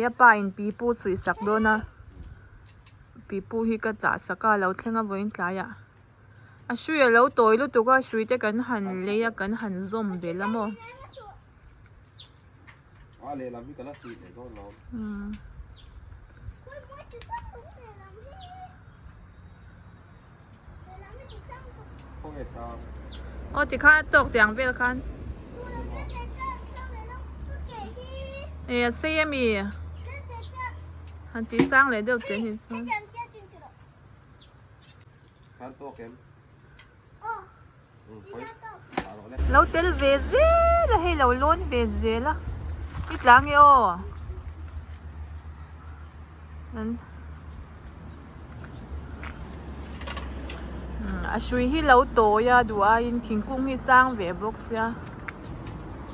a pa in pipu chhuih sak dawn a pipu hi ka chah sak a a lo thleng a vawiin tlaiah a hrui a lo tawi lutuk a hrui te kan han lei a kan han zawm belh a maw. Aw tikhan a tawk tiang vel khan e a sei ami han tih sang leh deuh teh hi chuan lo tel ve zel a hei lo lawn ve zel a i tla nge aw a hrui hi lo tawi a duh aiin thingkung hi sang ve bawk sia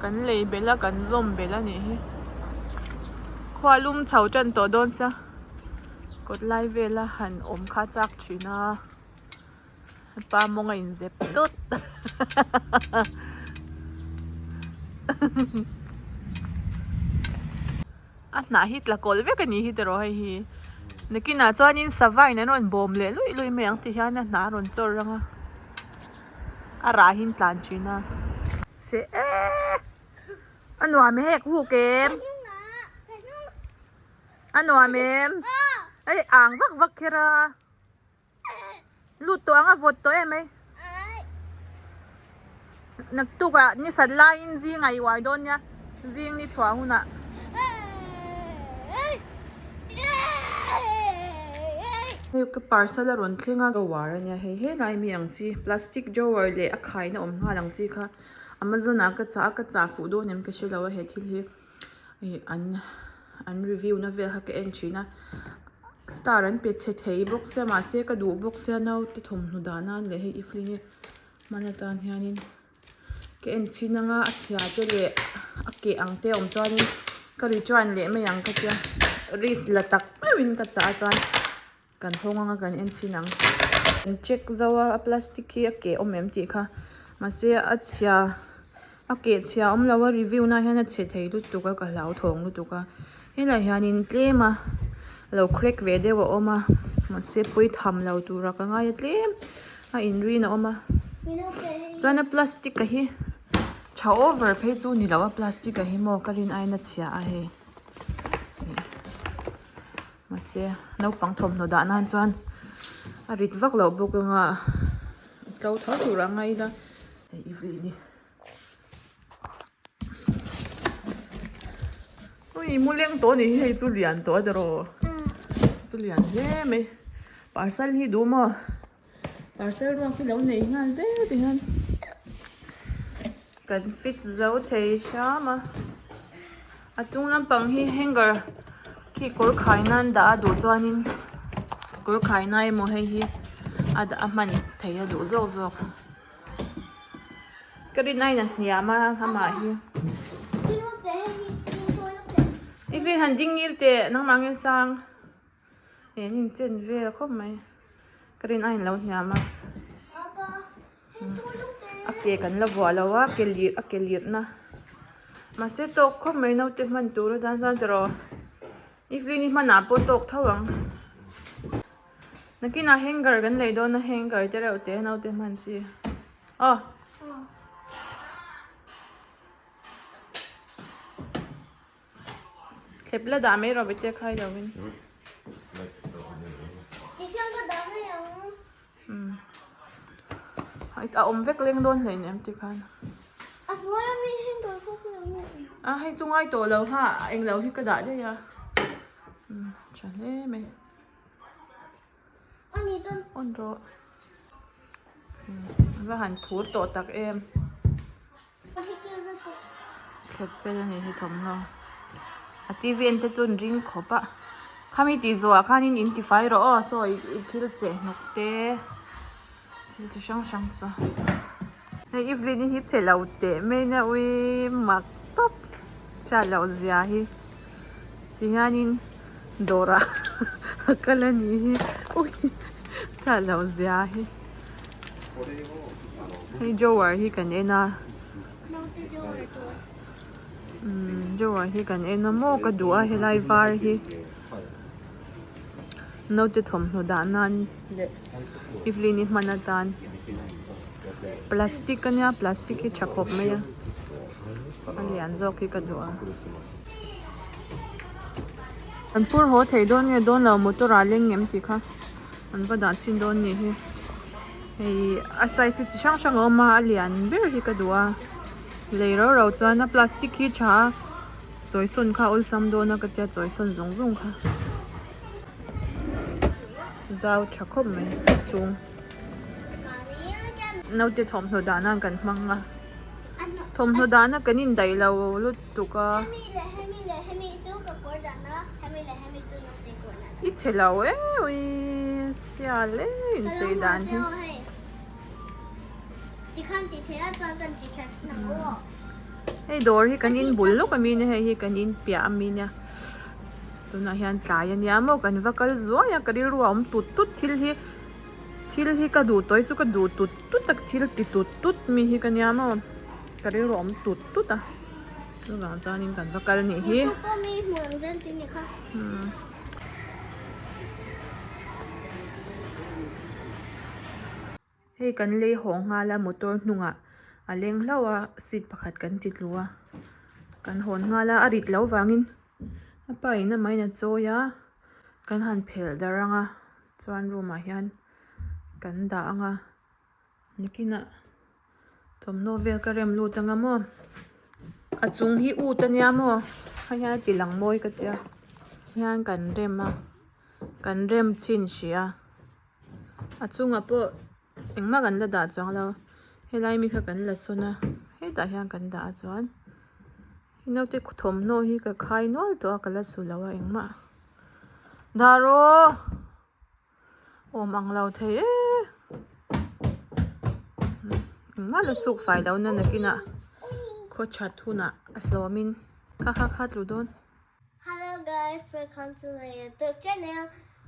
kan lei belh a kan zawm belh a nih hi khua lum chho tan tawh dawn sia kawt lai vela han awm kha chak thin a. Pa mawng a inzep tawt a hnah hi tla kawlh vek a ni hi tiraw hei hi nakinah chuanin sava in an rawn bawm leh luih luih mai ang ti hian a hnah a rawn chawr ang a a rah hi an tlan thin a. Che e a nuam hek huk em a nuam em hei ang vak vak kher a. Lut tawh ang a vawt tawh em mai. Naktuk ah ni sat laiin zing ah i uai dawn nia zing ni chhuah hunah. Hei ka parcel a rawn thleng a drawer a nia hei helai mi ang chi plastic drawer leh a khaina awm nghal ang chi kha amazon ah ka chah a ka chah fuh dawn em ka hrelo a he thil hi. Ih an an review na vel kha ka en thin a star an pe chhe thei bawk sia mahse ka duh bawk sia naute thawmhnaw dah nan leh hei evelyn-i hman atan hianin ka en chhin anga a chhia te leh a keh ang te a awm chuanin ka return leh mai ang ka tia risk la tak meuhin ka chah a chuan. Kan hawng anga kan en chin ang. Kan check zo a, a plastic hi a keh awm em tih kha. Mahse a chhia, a keh chhia awm lo a review na hian a chhe thei lutuk a, ka hlauthawng lutuk a. Helai hianin tlem a lo crack ve deuh a awm a, mahse pawi tham lo tura ka ngai a tlem a inrin a awm a. Chuan a plastic a hi tha over phei chu ni lo a plastic a hi maw ka rin aiin a chhia a hei. Mahse naupang thawmhnaw dah nan chuan a rit vak loh bawk anga a tlo tho tur a ngai ila hei i vih ni ui mu leng tawh a nih hi hei chu lian tawh a tiraw chu lian hle mai parcel hi duh maw parcel ruak hi lo nei nghal zel ti hian kan fit zo thei hram a a chung lampang hi hanger khi kawr khai nan dah a duh chuanin kawr khai na emaw hei hi a dah a hman theih a duh zawk zawk ka rin aiin a hniam a amah hi i fin han ding ngil teh nangmah nge sang. He an inchen vel khawp mai ka rin a inlo hniam a a ke kan la vuah lo a ke lir a ke lirna mahse tawk khawp mai naute hman tur atan chuan tiraw evelyn-i hmanah pawh tawk tho ang nakinah hanger kan lei dawn a hanger te reuh te naute hman chi aw. Thlep la dah mai rawh bete khai lo in. A awm vek leng dawn hlei nem ti khan. A hei chu ngai tawh lo ha englo hi ka dah daih a. Tha hle mai. On rawh. A va han phur tawh tak em. Thlep fel a nih hi thawmhnaw a T V en te chu an ring khawp a khami tih zawh ah khanin in ti fai rawh aw saw i thil cheh hnawk te thil chi hrang hrang chu hei Evelyn-i hi che lo teh mai na ui mak tawp chhiat loh zia hi ti hianin dawr ah a kal a nih hi ui chhiat loh zia hi. Hei drawer hi kan en a. Umm drawer hi kan en a maw ka duh a helai var hi naute thawmhnaw dah nan leh evelyn i hman atan plastic ania plastic hi tha khawp mai a a lian zawk hi ka duh a an phur haw thei dawn nge dawn lo motor ah leng ngem tih kha an va dah chhin dawn nih hi hei a size hi chi hrang hrang a awm a a lian ber hi ka duh a. Lei rau rau chuan a plastic hi tha a chawi sawn kha awlsam dawn a ka tia chawi sawn zawng zawng kha zau tha khawp mai a chhung naute thawmhnaw dah nan kan hmang a thawmhnaw dahna kan indaih lo lutuk a i chhe lo e ui sial e inchei dan hi. Hei dawr hi kan in bul lawk ami nia hei hi kan in piah ami nia tunah hian tlai ania maw kan va kal zuai a ka rilru a awm tut tut thil hi thil hi ka duh tawh hi chu ka duh tut tut a thil ti tut tut mi hi ka nia maw ka rilru a awm tut tut a chuvang chuanin kan va kal anih hi. Hei kan lei haw nghal a motor hnungah a leng hlauh a seat pakhat kan ti tlu a kan hawn nghal a a rit loh vangin a pa in amahin a chawi a kan han phelh darh ang a chuan room ah hian kan dah ang a nikinah thawmhnaw vel ka rem lut ang a maw a chung hi ut ania maw hei hian a ti lang mawi ka tia hian kan rem a kan rem chhin hrih a. A chungah pawh engmah kan la dah chuang lo helai mi kha kan la sawn a hetah hian kan dah a chuan naute thawmhnaw hi ka khai nual tawh a ka la su lo a engmah dah rawh awm ang lo thei e engmah la suk fai lo na nakinah khaw that hunah a hlawmin kha kha kha tlu dawn. Hello guys, welcome to my YouTube channel.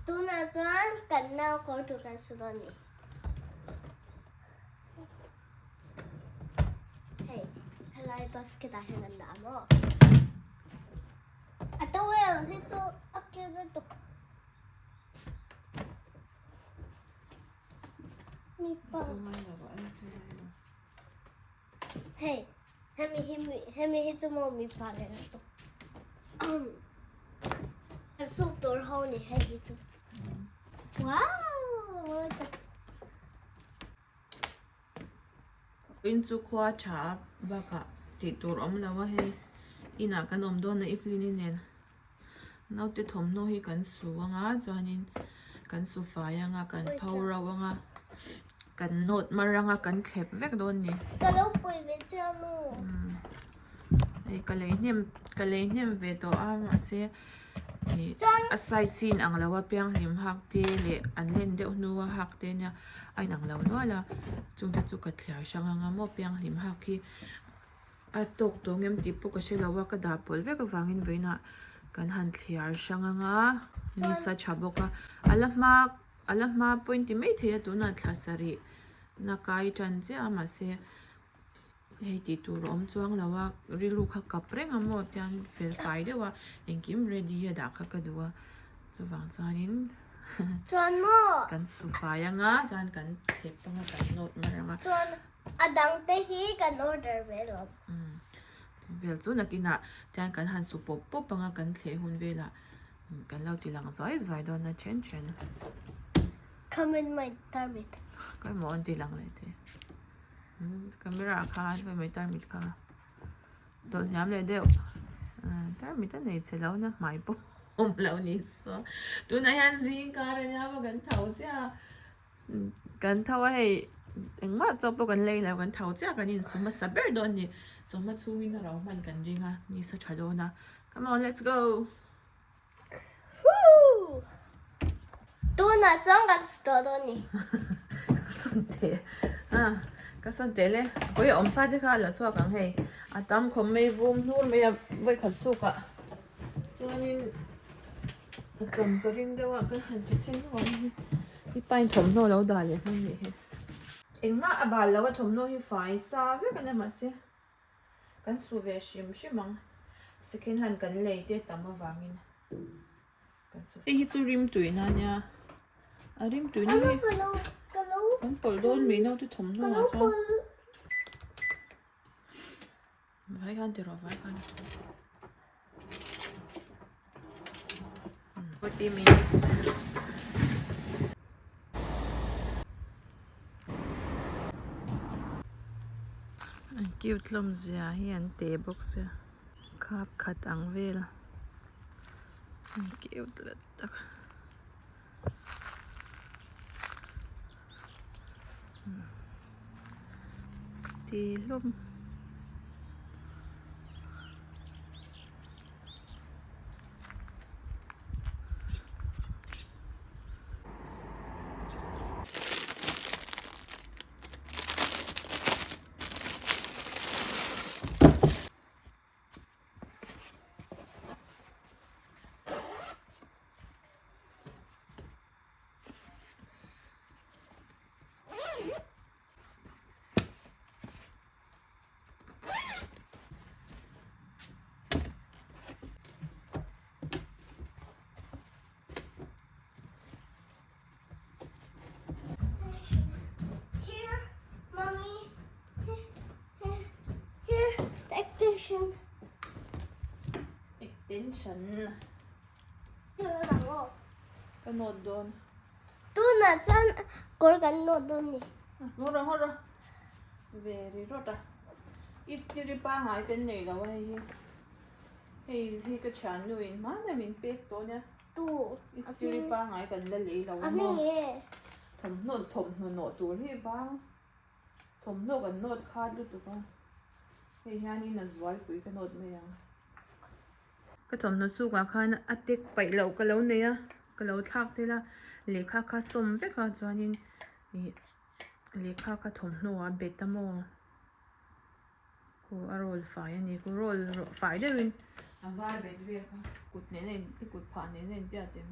Tunah chuan kan nau kawr tur kan su dawn ni. Hei, helai basket ah hian an dah maw? A towel hi chu a cute lutuk. Mipa. Hei, Hemi hi hemi hi chu maw mipa leh lutuk. Kan suk tur ho ni hei hi chu. Wow! In chu khua tha a bakah tih tur awm lo a hei inah kan awm dawn a Evelyn-i nen naute thawmhnaw hi kan su anga chuanin kan su fai anga kan pho ro anga Kan nawt mar anga kan thlep vek dawn ni. Ka lo pui ve chiang nu. Hei ka lei hnem ka lei hnem ve tawh a mahse ih a size hi inang lo a pianghlim hak te leh an len deuh hnua hak te nia a inang lo nual a chungte chu ka thliar hrang anga maw pianghlim hak hi a tawk tawh ngem tih pawh ka hre lo a ka dah pawlh vek avangin vawiinah kan han thliar hrang anga nisa tha bawk a a la hma. A la hma pawh in ti mai thei a tunah thla sarih na kai tan chiah a mahse hei tih tur a awm chuang lo a rilru kha kap reng a maw tiang fel fai deuh a engkim ready a dah kha ka duh a chuvang chuanin Chuan maw? Kan su fai anga chuan kan thlep anga kan nawt mar anga. Chuan a dang te hi kan order ve lo. Vel chu nakinah tiang kan han su pawp pawp anga kan thleh hun velah Kan lo ti lang zuai zuai dawn a then then. Come in my tarmit. Koi mo an ti lang leh te. Camera kha koi mai tarmit kha. Tawlh hniam leh deuh. Tarmit a nei che lo na hmai pawh awm lo ni so. Tunah hian zing kar ania maw kan tho chiah a. Kan tho a hei engmah chaw pawh kan lei lo kan tho chiah kan insum hmasa ber dawn ni. Chawhma chhungin a ro hman kan ring a nisa tha dawn a. Come on let's go. Tunah chuan kan tawh dawn ni. Ka sawn teh a ka sawn teh le pawh awm sa te kha la chhuak ang hei a tam khawm mai vum hnur mai a vawikhat suk ah chuanin a tlawm ka ring deuh a kan han ti chhin hlauh ang hi i pain thawmhnaw lo dah leh hman nih hi engmah a bal lo a thawmhnaw hi fai sa vek a nia mahse. Kan su ve hrim hrim ang. Second hand kan lei te tam avangin kan su. Hei hi chu rim tuina ania a rim tuina hi kan pawlh dawn mai naute thawmhnaw ah chuan vai khan ti rawh vai khan 40 minutes. An cute hlawm zia hi an te bawk sia khap khat ang vel an cute let tak Ti hlawm. Here, mommy. Here, the extension. Extension. Ka nawt dawn. Tunah chuan kawr kan nawt dawn ni. Ngaw rawh ngaw rawh. Ve ri rawt a. Istiri pangai kan nei lo a hei hi. Hei hi ka thiannu in hmanah min pek tawh nia. Tu. Istiri pangai kan la lei lo a maw. A hming nge? Thawmhnaw thawmhnaw nawh tur hi vang. Thawmhnaw kan nawt khat lutuk a. Hei hianin a zualpui ka nawt mai ang. Ka thawmhnaw chhungah khan a tek paih loh ka lo nei a, ka lo thlak tel a, lehkha kha sawm vek a chuanin ih lehkha kha thawmhnaw a bet a maw aw a roll fai a ni ku roll fai deuhin a var bet vel kha kut nen a in i kut phah nen a intiat em.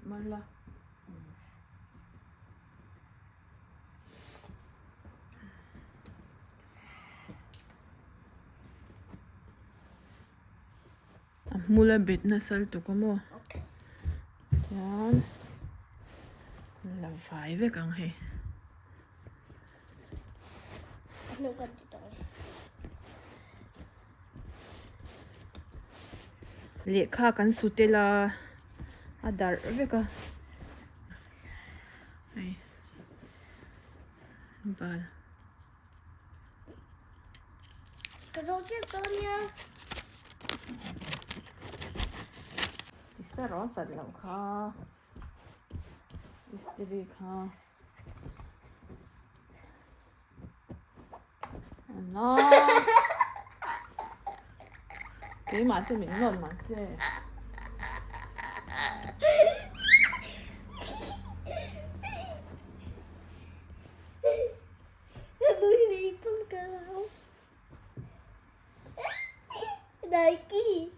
Mala. A hmul a bet nasa lutuk a maw chuan la vai vek ang hei. Lehkha kan su tel a a darh vek a hei bal. Ka zo chiah dawn nia. Tisa rawh sat loh kha istiri kha. Ano keimah chu min nawm ang che. Nike.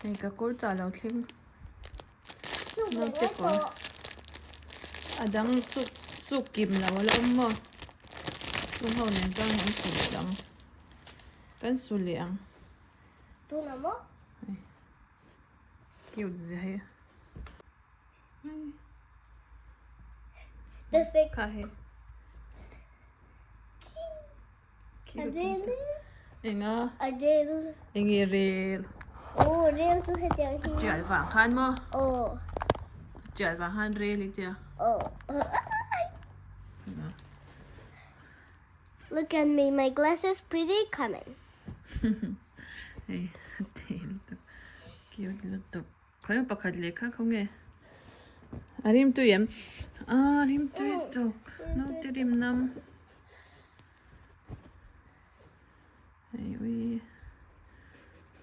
Hei ka kawr chah lo thleng naute kawr a dang suk suk kim lo a la awm maw chung ho nen chuan an su leh ang kan su leh ang hei cute zia hi. Kha hei. Enga? A rel. Enge rel? Oh, rel chu hetiang hi. Tial vang khan maw? Oh. Tial vang khan rel i tia. Oh. Look at me, my glasses pretty common. Hei, thei lutuk. Cute lutuk. Khawi pakhat leh kha khaw nge? A rim tui em? A rim tui tawk. Naute rim nam. Hei ui.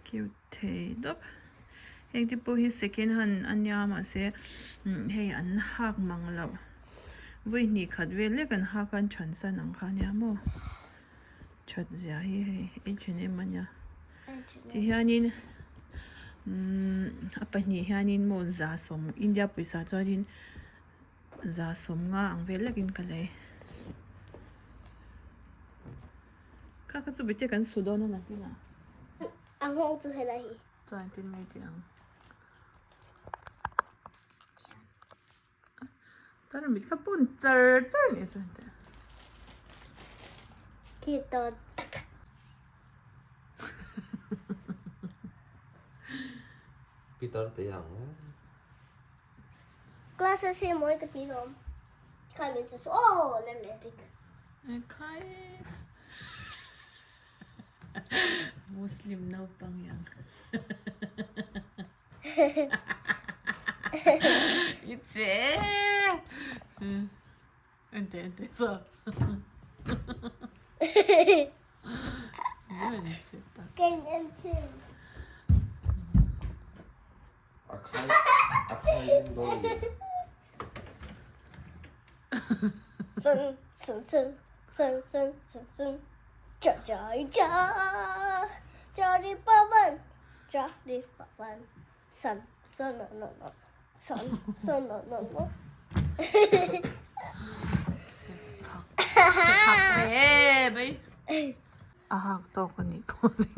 Cute thei dawp. Heng te pawh hi second hand a nia mahse hei an hak mang loh vawi hnih khat vel lek an hak a an than san ang kha a nia maw that zia hi hei H and M a nia tihianin a pahnih hianin maw za sawm India pawisa chuanin za sawm nga ang vel lekin ka lei kha kha chu bete kan su dawn a nakinah. A nghawng chu helai hi. Chuan tin mai tih ang. Char mit kha pun char char ni chuan te. Ki to tak. Peter te ang. Class a se moi ka ti lom. Kha min chu oh lem le pik. Khai. Muslim naupang yang I che Ente ente so Kain en chin. A khai a khai in dawn. Chun chun chun chun chun chun chun cha cha cha cha ri pa van cha ri pa van san san no no no san san no no no Chhe phak hle mai. A hak tawk a nih pawh ring.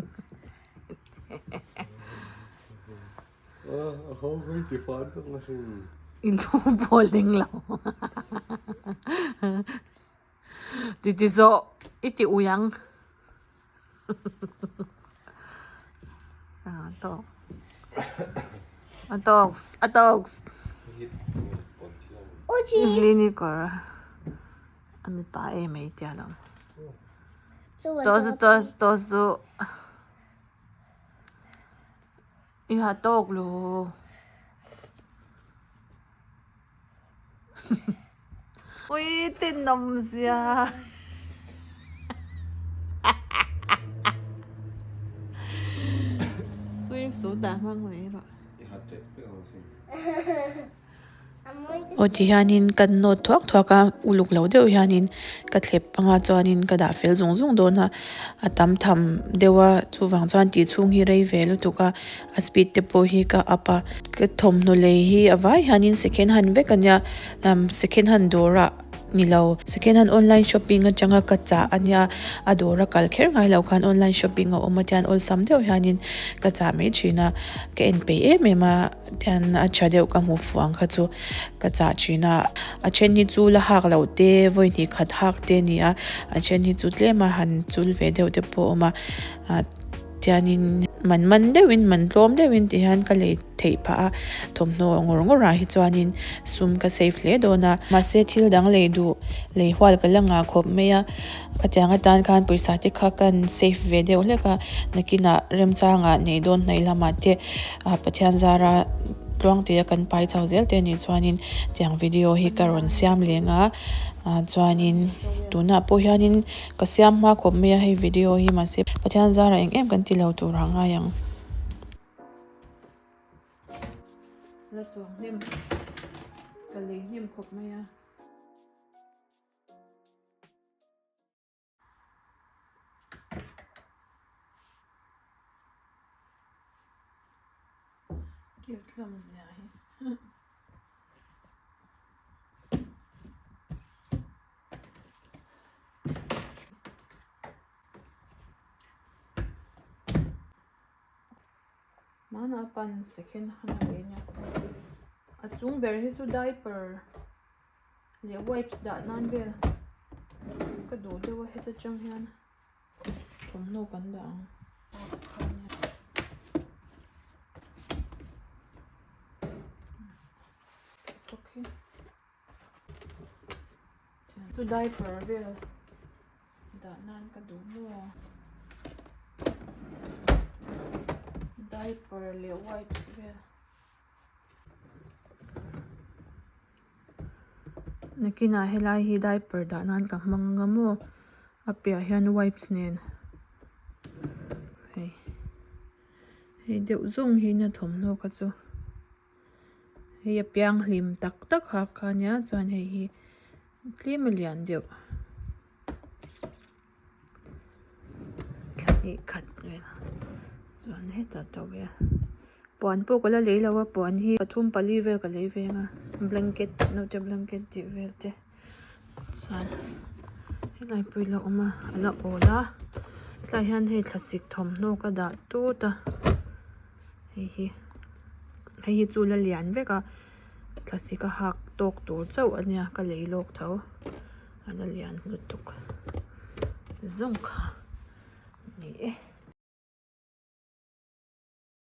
I lu pawh ling lo. Ti ti zawh i ti ui ang. A tawk. A tawk a tawk. Evelyn-i kawr a mipa em ei tia lo. Tawh chu tawh tawh chu. I ha tawk lo. Ui tinawm zia. Swim suit ah hmang mai rawh. I ha tep vek ang sin. Aw ti hianin ka nawt thuak thuak a uluk lo deuh hianin ka thlep anga chuanin ka dah fel zung zung dawn a a tam tham deuh a chuvang chuan tih chhung hi rei ve lutuk a a speed te pawh hi ka up a ka thawmhnaw lei hi a vai hianin second hand vek a nia second hand dawrah ni lo second hand online shopping atanga ka chah a nia a dawr a kal kher ngai lo khan online shopping a awm a tian awlsam deuh hianin ka chah mai thin a ka en peih em em a. Tian a tha deuh ka hmu fuh ang kha chu ka chah thin a, a then hi chu la hak loh te vawi hnih khat hak te a ni a, a then hi chu tlem a han chul ve deuh te pawh a awm a, ah tianin man man deuhin man tlawm deuhin ti hian ka lei theih phah a, thawmhnaw ngawr ngawr ah hi chuanin sum ka save hle dawn a, mahse thil dang lei duh lei hual ka la ngah khawp mai a, khatiang atan khan pawisa te kha kan save ve deuh hlek a, nakinah remchangah nei dawn hnaih lamah te. Ah Pathian zara tluang tia kan pai chho zel te anih chuanin tiang video hi ka rawn siam leng a ah chuanin tunah pawh hianin ka siam hma khawp mai a hei video hi mahse Pathian zara eng em kan ti lo tur a ngai ang. La chuang hnem ka lei hnem khawp mai a. Cute hlawm zia hi. Hmanah pan second hand a lei nia. A chung ber hi chu diaper. Leh wipes dah nan vel ka duh deuh a heta tang hian thawmhnaw kan dah ang okay chu diaper vel dah nan ka duh maw diaper leh wipes vel. Nakinah helai hi diaper dah nan ka hmang anga maw a piah hian wipes nen hei Hei deuh zawng hi nia thawmhnaw kha chu hei a piang hlim tak tak ha kha nia chuan hei hi tlem a lian deuh thla hnih khat vel chuan hetah tawh puan pawh ka la lei lo a puan hi pathum pali vel ka lei ve ang a blanket naute blanket tih vel te. Chuan helai pawh hi a la awm a a la awl a tlaiah hian hei thlasik thawmhnaw ka dah tut a hei hi hei hi chu la lian vek a thlasik a hak tawk tur chauh a nia ka lei lawk tho a la lian lutuk zawng kha a ni e.